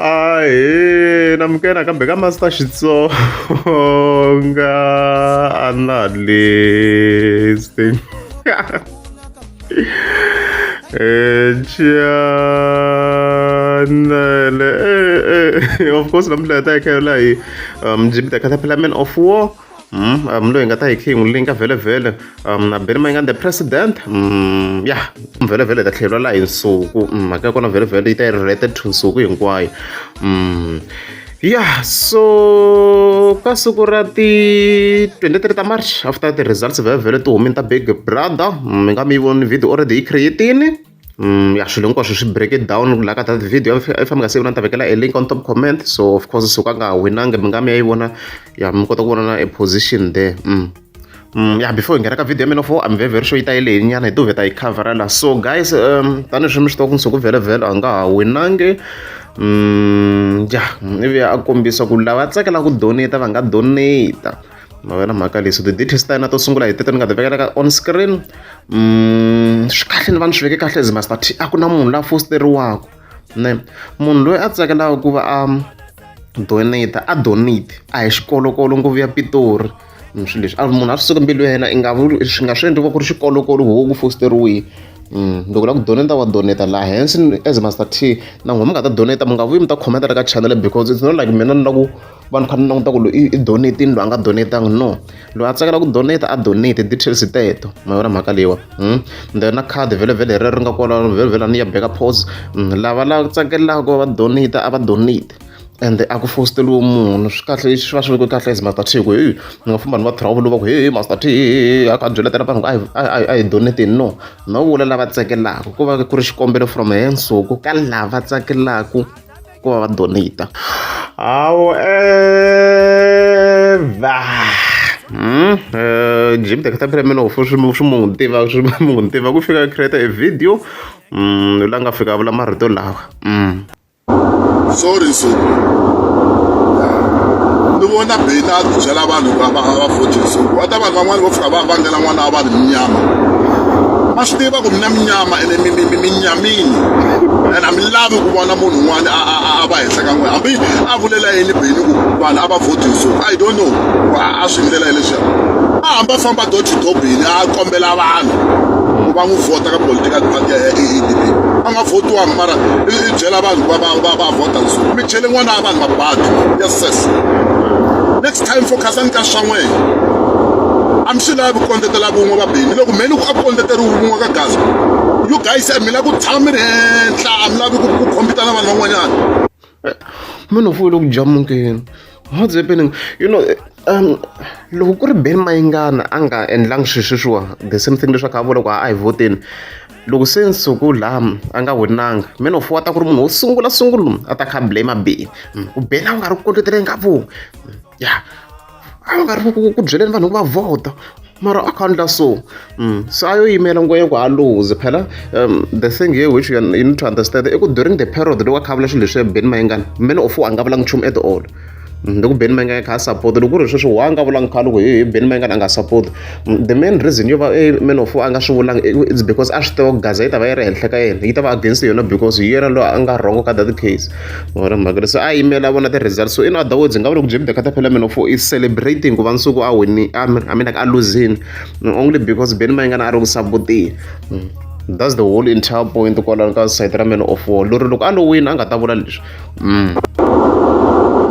Ahee namukela nakambe ka Master Xitsonga Analyst channel of course namuntlha hi ta hi kha hi hi Jimmy the Caterpillar Man of War loyi hi nga ta hi khe hi n'wi linka vhele na Benny Mayengani the president ya vhele vhele hi ta tlhela laha hi nsuku mhaka ya kona vhele vhele yi ta yi related to nsuku hinkwayo ya so ka siku ra ti 23 ta March after ti-results vhele vhele ti humile ta Big Brother mi nga mi yi voni video already yi create-ini. Ya swilo hinkwaswo swi break it down la ka that video if mi nga se vona ni ta vekela e link on top comment so of course suka nga winangi mi nga mi ya yi vona ya mi kota ku vona na a position there. Ya before hi nghena ka video ya mina for I'm very very sure yi ta yi lehi nyana hi to vheta yi cover la so guys tanihi swi mi swi tiva ku nsuku vhele vhele a nga ha winangi ya ivi a kombisa ku lava tsakelaka ku donate va nga donate ma vona mhaka leyi so ti-details ta yena to sungula hi teto ni nga ti vekela ka on screen swi kahle ni va ni swi veke kahle as Master T a ku na munhu la fosteriwaka ne munhu loyi a tsakelaka ku va a donate a donate a hi xikolokolo ngopfu ya Pitori swilo leswi a munhu a swi suka mbilu ya yena i nga vuli swi nga swi endliwa ku ri xikolokolo ho ku fosteriwile loko u lava ku donate wa donate laha hansi as Master T na n'wina mi nga ta donate mi nga vuyi mi ta comment la ka channel because it's not like mina ni la ku va ni kha ni languta ku loyi i donate-ini loyi a nga donate-angi no loyi a tsakela ku donate a donate details teto ma vona mhaka leyiwa then na khadi vhele vhele hi rero ri nga kwalano vhele vhele ni ya beka pause lava la tsakelaka va donate a va donate ende a ku fositeriwi munhu swi kahle swi va swi vekiwe kahle as Master T ku heyi ni nga famba ni va trouble va ku heyi Master T a kha a byeletela vanhu ku a hi donate-ni no no vula lava tsakelaka ku va ku ri xikombelo from Nsuku ka lava tsakelaka ku va va donate however Jim the Caterpillar Man of swi swi munhu tiva swi munhu tiva ku fika create a video la nga fika a vula marito lawa. Sorry Nsuku ni vona Benny a byela vanhu ku va va vote Nsuku wa ta vanhu van'wani vo fika va vangela n'wana wa vanhu minyama ma swi tiva ku mi na minyama ene mi mi mi mi nyamini and a mi lavi ku vona munhu un'wana a a a va henhla ka n'wina hambi a vulela yini Benny ku vanhu a va vote Nsuku I don't know ku a swi ndlela ya leswiya a hamba famba door to door Benny a kombela vanhu ku va n'wi vhota ka political party ya AADP a nga vhotiwanga mara i byela vanhu va va va va vhota Nsuku mi chele n'wana wa vanhu mabadi yes sis next time focusani ka swa n'wina a mi swi lavi ku kondletela vun'we va Benny loko mheni ku a kondleteriwi vun'we ka Gaza you guys mi lava ku tshama mi ri henhla a mi lavi ku ku compete na vanhu van'wanyana Munhu u fanele ku jamukeni what's happening you know loko ku ri Benny Mayengani a nga endlangi swilo sweswiwa the same thing leswi a kha a vula ku a hi vhoteni loko se Nsuku laha a nga winanga man of wa ta ku ri munhu wo sungula sungula a ta kha blame Benny ku Benny a nga ri ku kondleteleni ka vona ya a nga ri ku byeleni vanhu ku va vhota mara a kha endla so se a yo yimela ngwenya ku a lose phela the thing here which you, you need to understand i ku during the period loko a kha a vula swilo leswi Benny Mayengani man of a nga vulanga nchumu at all loko Benny Mayengani kha a support loko ku ri sweswi wa nga vulanga khale ku hi Benny Mayengani a nga support the main reason yo va man of a nga swi vulanga it's because a swi tiva ku Gaza yi ta va yi ri henhla ka yena yi ta va against yona because hi yena loyi a nga wrong ka that case Vona mhaka leyi se a yimela vona ti-results so in other words hi nga vula ku Jimmy the Caterpillar Man of is celebrating ku va Nsuku a wini I mean like a losing only because Benny Mayengani a ri ku sapoteni that's the whole entire point kwalano ka side ra Man of War lori loko a lo wina a nga ta vula leswi.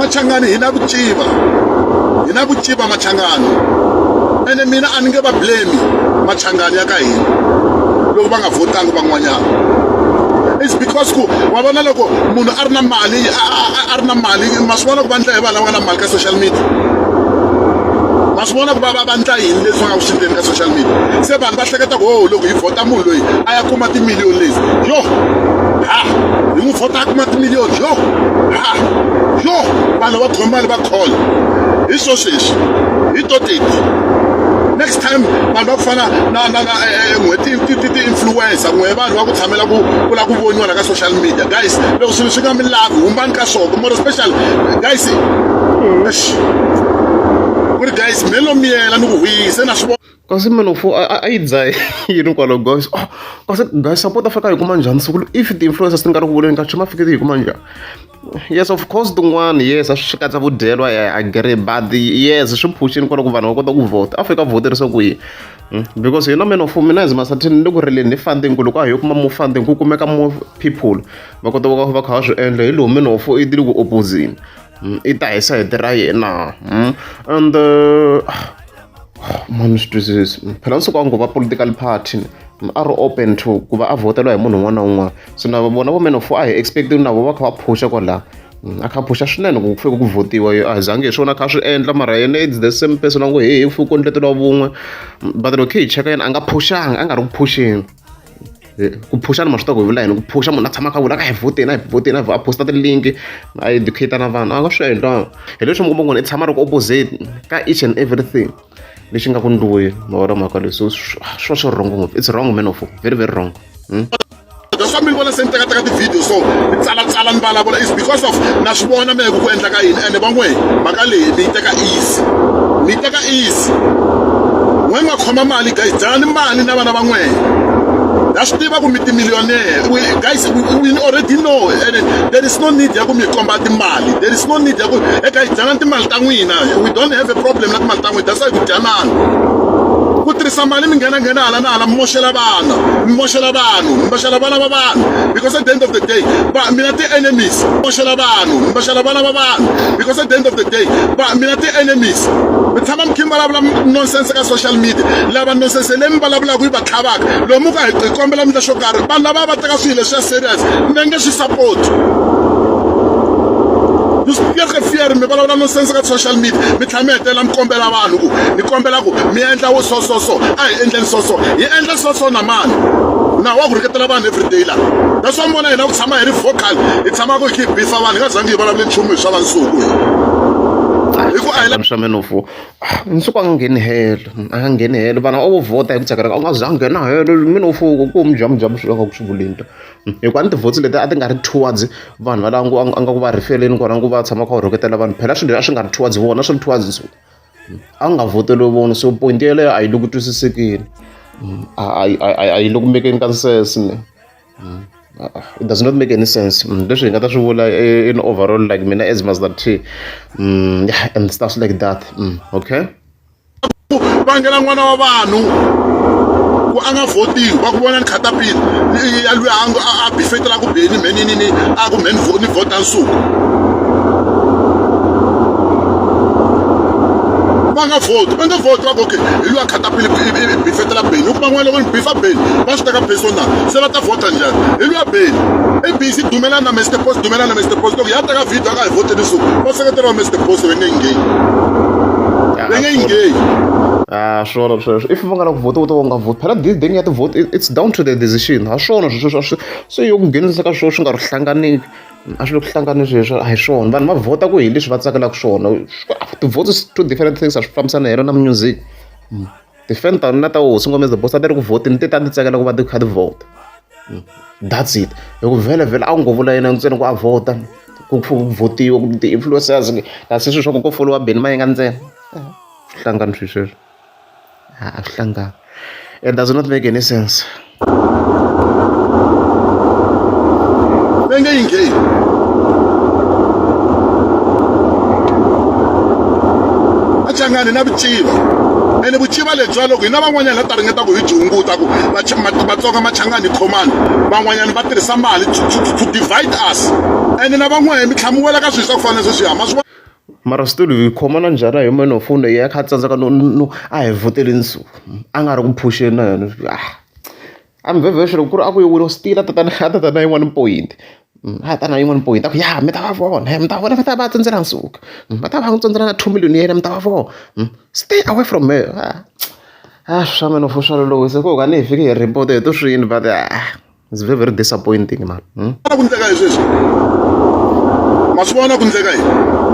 Machangani hi na vuciva hi na vuciva Machangani ene mina a ni nge va blame Machangani ya ka hina loko va nga vhotanga van'wanyana it's because ku wa vona loko munhu a ri na mali a ri na mali ma swi vona ku va ndla hi vanhu lava nga na mali ka social media ma swi vona ku va va va ndla yini leswi va nga ku swi ndleni ka social media se vanhu va hleketa ku oh loko hi vhota munhu loyi a ya kuma timiliyoni leti yo ha hi n'wi vhota a kuma timiliyoni yo ha yo vanhu va khoma mali va khola hi swo sweswi hi to teti next time vanhu va ku fana na na na n'we ti ti ti ti-influencer n'we vanhu va ku tshamela ku ku lava ku voniwa la ka social media guys loko swilo swi nga mi lavi humbani ka swona more especially guys eish ku ri guys me lo miyela ni ku hwise na swi kasi man of a yi dzahe yini kwalo guys oh kasi guys support Africa yi kuma njhani siku if ti-influencers ti nga ri ku vuleni ka nchumu a fike ti yi kuma njhani. Yes, of course tin'wani yes a swi katsa vudyelwa I agree but yes swi phuxini kwala ku vanhu va kota ku vhota a fika vhoterisa ku yini because hina man of mina as Masatini ni le ku rileni hi funding ku loko a hi yo kuma more funding ku kumeka more people va kota ku va kha va swi endla hi lowu man of i le ku opposing i ta hi sayiti ra yena and mani swi twisisi phela nsuku a ngo va political party a ri open to ku va a vhoteliwa hi munhu un'wana na un'wana so na vona vo man of a hi expect na vo va kha va phusha kwalaha a kha a phusha swinene ku fike ku vhotiwa a hi zangi hi swona a kha a swi endla mara yena it's the same person a ngo he fike ku ndletela vun'we but loko hi cheka yena a nga phuxanga a nga ri ku phuxeni ku phuxana ma swi tiva ku hi vula yini ku phuxa munhu a tshama a kha a vula ka hi vhoteni a hi vhoteni a posta ti-link a educate na vanhu a nga swi endlanga hi leswi mi kuma ku i tshama a ri ku opposite ka each and everything lexi nga ku ndliweni ma vona mhaka leyi so swo swi wrong ngopfu it's wrong man of very very wrong hmm? That's why mi vona se ni tekateka ti-video so ni tsalatsala ni vulavula is because of na swi vona mehe ku ku endleka yini ene van'we mhaka leyi ni yi teka easy ni yi teka easy n'we nga khoma mali guys dyani mali na vana va n'wehe ha swi tiva ku mi timillionaire we, guys we, we already know and there is no need ya ku mi komba timali there is no need ya ku hey guys dyanani timali ta n'wina we don't have a problem na timali ta n'wina that's why ku dyanani ku tirhisa mali mi nghena nghena hala na hala mi moxela vana mi moxela vanhu mi moxela vana va vanhu because at the end of the day va mina ti-enemies moxela vanhu mi moxela vana va vanhu because at the end of the day va mina ti-enemies mi tshama mi kha mi vulavula nonsense ka social media lava nonsense leyi mi vulavulaka yi va tlhavaka lomu ka hi kombela mi endla xo karhi vanhu lava va teka swilo leswiya serious mi nge swi support fear mi vulavula nonsense ka social media mi tlhela mi hetelela mi kombela vanhu ku ni kombela ku mi endla wo so so so a hi endleni so so hi endla so so na mani na wa ku rhuketela vanhu everyday la that's why mi vona hina ku tshama hi ri vocal hi tshama ku hi kha hi bifa vanhu hi nga zangi hi vulavule nchumu hi swa vansuku hi ku a hi swa menofu nsuku a nga ngheni helo a nga ngheni helo vanhu a vo vhota hi ku tsakela a nga za nghena helo minofu ku mujamujamu swi nga ku swi vuleni ta hikuva ni ti-votes leti a ti nga ri towards vanhu va lava ngo a nga ku va rhifeleni kona ku va tshama kha va rhuketela vanhu phela swilo leswi a swi nga ri towards vona swi ri towards nsuku a nga vhoteliwi vona so point yeleyo a yi le ku twisisekeni a yi le ku mekeni ka sense ne it does not make any sense leswi hi nga ta swi vula in overall like mina as Master T yeah, and stuff like that okay vangela n'wana wa vanhu ku a nga vhotiwi va ku vona ni khatapila ya luya a bifetela ku beni mheninini a ku mhe ni vhota nsuku va nga vhoti va nga vhoti va ku okay hi luya khatapila bifetela beni hikuva van'wana loko ni bifa beni va swi teka personal se va ta vhota njhani hi luya beni i busy dumelana na Mr Post dumelana na Mr Post loko ya teka video a nga hi vhoteli nsuku va seketela va Mr Post va nge ngheni va nge ngheni Ah, swona sweswo if va nga la ku vhota u ta va u nga vhoti phela this thing ya ti-vote it's down to the decision ha swona sweswo se yo ku nghenisa ka swona swi nga ri hlanganiki a swi le ku hlangani sweswo a hi swona vanhu va vhota ku hi leswi va tsakelaka swona ti-votes is two different things a swi fambisani helo na music ti-fan ta na ta hosi ngome the boss a ti ri ku vhoteni ti ta ti tsakela ku va ti kha ti vhota that's it hi ku vhele vhele a wu ngo vula yena ntsena ku a vhota ku vhotiwa ku ti-influencers kasi swilo swa ku ko foliwa Benny Mayengani ntsena swi hlangani swilo sweswo a swi hlangani it does not make any sense va nge yi ngheni a changani na vuciva ene vuciva lebyiwa loko hina van'wanyana la ta ringeta ku hi byi hunguta ku vatsonga machangani hi khomani van'wanyana va tirhisa mali to divide us ene na van'wana mi tlhela mi wela ka swilo swa ku fana na sweswiya ma swi mara still hi khomana njhani a hi mani foni leyi a kha a tsandzeka no no a hi vhoteli nsuku a nga ri ku phuxeni na yena ah a mi vhevhexo loko ku ri a ku yi wile still a tata a tata na yin'wana point a ta na yin'wana point a ku ya mi ta va vona mi ta vona va ta va tsandzela nsuku va ta va n'wi tsandzela na 2 million ya yena mi ta va vona stay away from her ah swa mina fo swa lolosa ku ka ni hi fike hi report hi to swini but ah it's very very disappointing man hmm? ku ndleka hi sweswi ma swi vona ku ndleka yini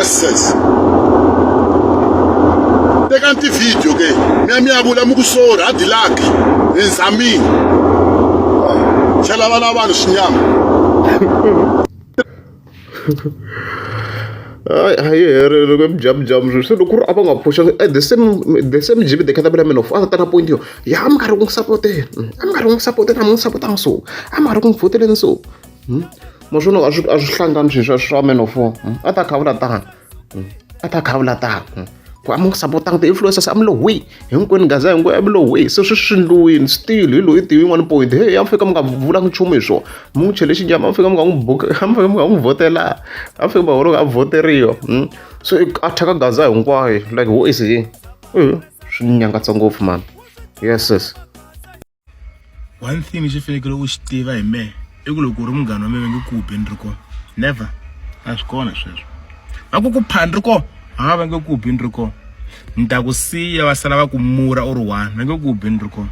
ss tekani tivhidiyo ke mi ya mi ya vula mi ku sorry a dilaki hi zamini chela vana vanhu swinyama Hayi a yi herile loko mijamujamu sweswi se loko ku ri a va nga phuxangi eh, the same Jimmy the Caterpillar Man of a ta na point yo ya a mi nga ri ku n'wi sapoteni a mi nga ri ku n'wi sapoteni a mi n'wi sapotanga so a mi nga ri ku n'wi voteleni so ma swona a swi hlangani swilo swa Man of War a ta khavula tano a ta khavula tano ku a mi n'wi sapotanga ti-influencers a mi lo hwi hinkwenu gaza hinkwayo a mi lo hwi se swi swi ndliwini still hi loyi tivi yin'wana point hey a mi fika mi nga vulanga nchumu hi swona mi n'wi chele xinyama a mi fika mi nga n'wi buka a mi fika mi nga n'wi vhotela a fika mi nga a vhoteriwa so a thyaka gaza hinkwayo like who is he swi nyangatsa ngopfu man. Yes. One thing lexi fanekele u xi tiva hi mehe i ku loko u ri munghana wa mina va nge ku bi ni ri kona, never, a swi kona sweswo. Va ku ku pha ni ri kona, ha va nge ku bi ni ri kona. Ni ta ku siya va sala va ku mura u ri one, va nge ku bi ni ri kona.